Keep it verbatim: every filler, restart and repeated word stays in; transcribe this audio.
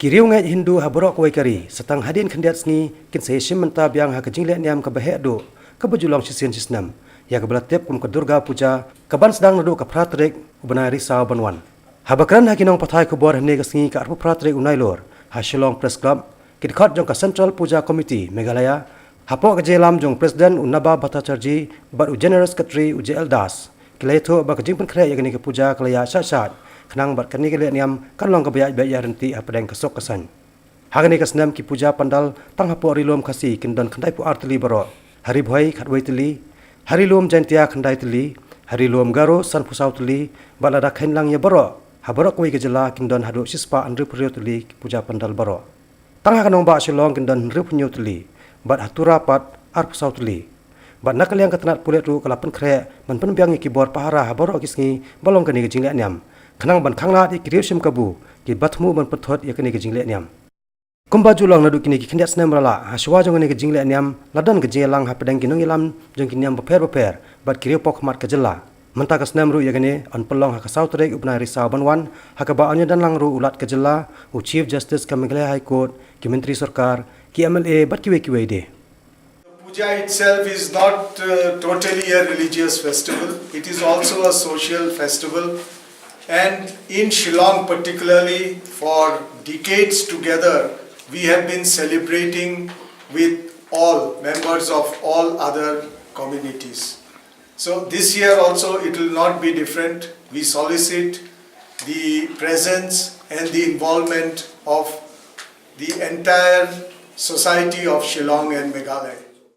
Ki riewngeit Hindu ha baroh kawei ka ri, sa tang hadien khyndiat sngi, kin sa ïashim bynta biang ha ka jingleh niam kaba heh duh, kaba ju long shisien shisnem, ïa kaba la tip kum ka Durga Puja, kaban sdang naduh ka phra tarik u bnai Risaw ban wan. Haba kren ha ki nongpathai khubor hynne ka sngi ka arphew phra tarik u Nailur, ha Shillong Press Club, ki dkhot jong ka Central Puja Committee Meghalaya, hapoh ka jingïalam jong u President u Naba Bhattacharjee bad u General Secretary u J L Das, ki la ïathuh ba ka jingpynkhreh ïa kane ka puja ka la ïaid shaid shaid, khnang bad kane ka leh niam kan long kaba ïaid beit ïaid ryntih hapdeng ka suk ka saiñ. Ha kane ka snem ki puja pandal tang hapoh Ri Lum Khasi kin don khyndai phew ar tylli baroh, ha Ri Bhoi khatwei tylli, ha Ri Lum Jaintia khyndai tylli, ha Ri Lum Garo sanphew saw tylli, bad lada kheiñ lang ïa baroh, ha baroh kawei ka jylla kin don haduh shispah hynriewphew hynriew tylli ki puja pandal baroh. Tang ha ka nongbah Shillong kin don hynriewphew hynñiew tylli, bad ha Tura pat arphew saw tylli. Bad na ka liang ka tnat pulit ruh ka la pynkhreh ban pynbiang ïa ki bor pahara ha baroh ki sngi ba long kane ka jingleh niam, khnang ban khanglad ïa ki riewshim kabu kiba thmu ban pynthut ïa kane ka jingleh niam. Kumba ju long naduh kine ki khyndiat snem ba la lah, ha shuwa jong kane ka jingleh niam la don ka jingïalang hapdeng ki nongïalam jong ki niam bapher bapher bad ki riew pawkhmat ka jylla. Mynta ka snem ruh ïa kane yn pynlong ha ka saw tarik u bnai Risaw ban wan, ha kaba yn ïadon lang ruh u Lat ka jylla, u Chief Justice ka Meghalaya High Court, ki myntri sorkar, ki M L A bad kiwei kiwei de. The puja itself is not uh, totally a religious festival. It is also a social festival. And in Shillong particularly, for decades together, we have been celebrating with all members of all other communities. So this year also it will not be different. We solicit the presence and the involvement of the entire society of Shillong and Meghalaya.